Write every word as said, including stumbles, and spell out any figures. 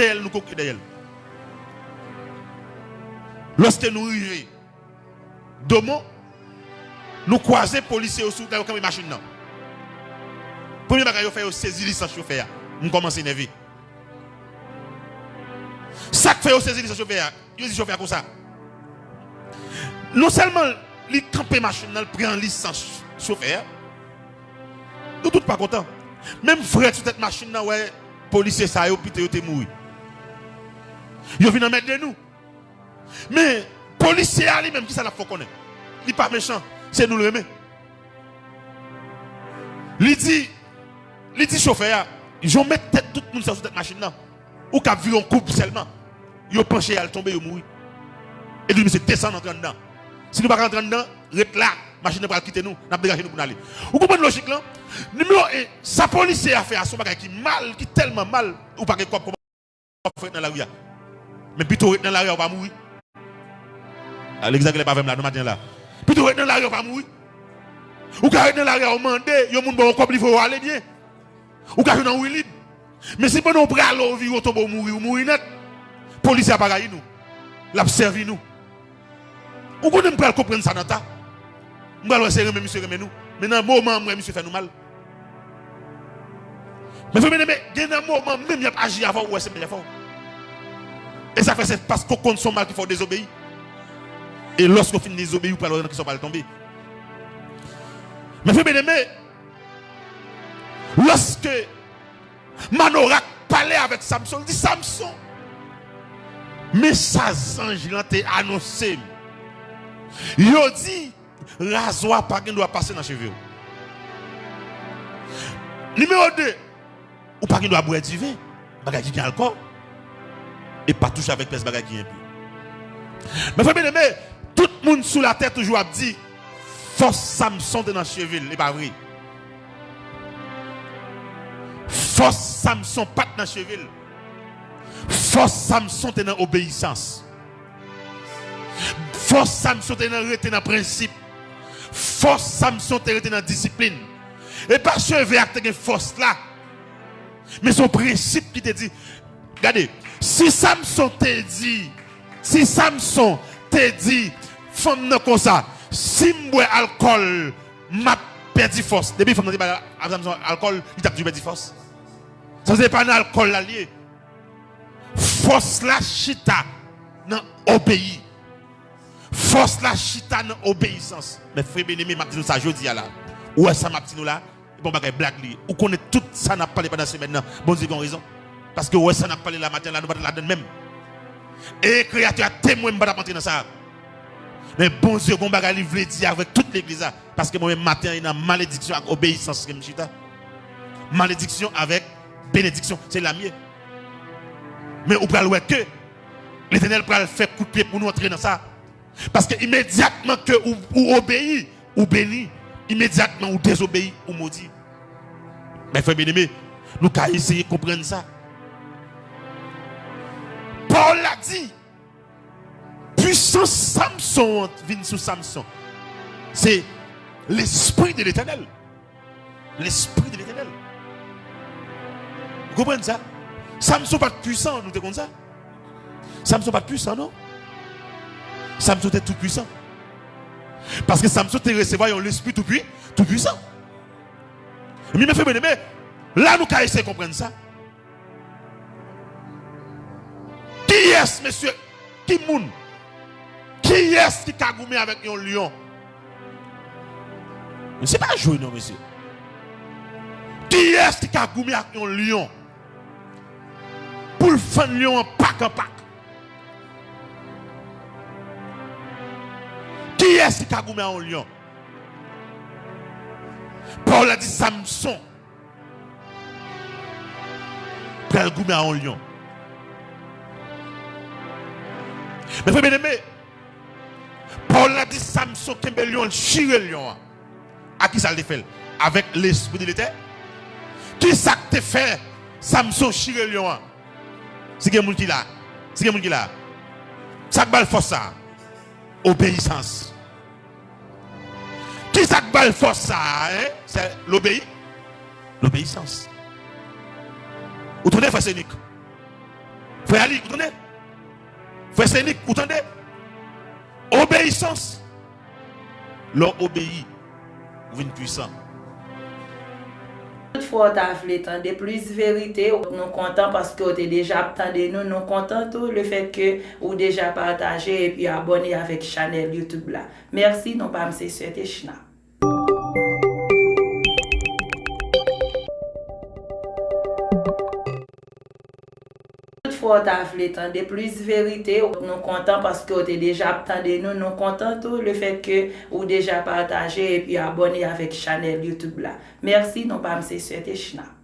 dèyè l, nou koke dèyè l. Lòske nou rive Domon, nou kwaze polisye yo sou wout la, yo kanpe machin nan. Premye bagay yo fè, yo sezi lisans chofè a. M kòmanse nève. Sa k fè yo sezi lisans chofè a? Yo di chofè a konsa, non sèlman li kanpe machin nan, li pran lisans chofè a. Nou tout pa kontan. Menm frèt sou tèt machin nan wè polisye sa yo pito yo te mouri. Yo vin anmède nou. Men polisye a li menm, kisa l ap fè w konnen? Li pa mechan, se nou l renmen. Li di, li di chofè a, "Jan w met tèt tout moun sa sou tèt machin nan, ou kab vire yon koub sèlman." Yo panche, y al tonbe, yo mouri. Epi misye desann, antre anndan. Si nou pa ka antre anndan, ret la, machin nan pral kite nou, n ap degaje nou pou n ale. Ou konprann lojik lan? Nimewo en, sa polisye a fè a se yon bagay ki mal, ki tèlman mal, ou pa gen kòb, w ap fè ret nan lari a. Men pito w ret nan lari a, ou pa mouri. A, Legzank lè pa avè m la, nan maten la. Pito w ret nan lari a, ou pa mouri. Ou ka ret nan lari a, ou mande yon moun ba w yon kòb, li voye w ale byen. Ou ka jwenn yon woulib. Men si pandan w prale, ou vire, ou tonbe, ou mouri, ou mouri nèt, polisye a pa rayi nou. L ap sèvi nou. Ou konnen m pral konprann sa nan ta. M pral wè se renmen misye renmen nou. Men nan moman an, m wè misye fè nou mal. Men frè byeneme, gen nan moman menm y ap aji avè w, ou wè se mal y ap fè w. E sa fè se paske w konn se yon mal ki fè w dezobeyi. E lòske w fin dezobeyi, ou pral wè nan kisa w pral tonbe. Men frè byeneme, lòske Manorak pale avèk Samson, li di, "Samson, men sa zanj lan te anonse m. Yo di, razwa pa gen dwa pase nan cheve w." Nimewo de, ou pa gen dwa bwè diven, bagay ki gen alkòl, e pa touche avèk pyès bagay ki enpi. Men frè byeneme, tout moun sou latè toujou ap di, fòs Samson te nan cheve l, e pa vre. Fòs Samson pa t nan cheve l. Fòs Samson te nan obeyisans. Fòs Samson te nan rete nan prensip. Fòs Samson te rete nan disiplin. E pa cheve a k te gen fòs la. Men se yon prensip ki te di, gade, si Samson te di, si Samson te di fanm nan konsa, "Si m bwè alkòl, m ap pèdi fòs." Depi fanm nan te bay Samson alkòl, li t ap toujou pèdi fòs. Sa se pa nan alkòl la l ye. Fòs la chita nan obeyi. Fòs la chita nan obeyisans. Men frè byeneme, m ap di nou sa jodi a la. Ou wè sa m ap di nou la? E pa yon bagay blag li ye. Ou konnen tout sa n ap pale pandan semèn nan, Bondye gen yon rezon. Paske ou wè sa n ap pale la maten la, nou pa t ladann menm. E Kreyatè a temwen m pa t ap antre nan sa. Men Bondye gen yon bagay li vle di avèk tout legliz la. Paske mwen menm maten an, e nan malediksyon ak obeyisans ke m chita. Malediksyon avèk benediksyon, se la m ye. Men ou pral wè ke Letènèl pral fè kout pye pou nou antre nan sa. Paske imedyatman ke ou, ou obeyi, ou beni. Imedyatman ou dezobeyi, ou modi. Men frè byeneme, nou ka eseye konprann sa. Pawòl la di, pwisans Samson an vin sou Samson. Se Lespri de Letènèl. Lespri de Letènèl. Ou konprann sa? Samson pa t pwisan, nou te konn sa? Samson pa t pwisan, non. Samson te toupwisan. Paske Samson te resevwa yon lespri toupwi-, toupwisan. Men, men, men, men, la nou ka eseye konprann sa. Kiyès, mesye? Ki moun? Kiyès ki ka goumen avèk yon lyon? Mesye pa jwe non, mesye. Kiyès ki ka goumen ak yon lyon? Pou l fann lyon an pak an pak. Kiyès ki ka goumen a yon lyon? Pawòl la di Samson pral goumen a yon lyon. Men frè byeneme, pawòl la di Samson kenbe lyon, l chire lyon an. A ki sa l te fè l? Avèk Lespri de Letènèl. Ki sa k te fè Samson chire lyon an? Si gen moun ki la, si gen moun ki la, sa k ba l fòs sa? Obeyisans. Ki sa k ba l fòs sa a, en? Se lobeyi-, lobeyisans. Ou tande, frè Senik? Frè Ali, ou tande? Frè Senik, ou tande? Obeyisans. Lè w obeyi, ou vin pwisan. Tout fwa w ta vle tande plis verite, nou kontan paske w te deja ap tande nou. Nou kontan tou lefètke ou deja pataje epi abòne avèk chanèl YouTube la. Mèsi, non pa m se Sè Techna. Tout fwa w ta vle tande plis verite, nou kontan paske w te deja ap tande nou. Nou kontan tou lefètke ou deja pataje epi abòne avèk chanèl YouTube la. Mèsi, non pa m se Sè Techna.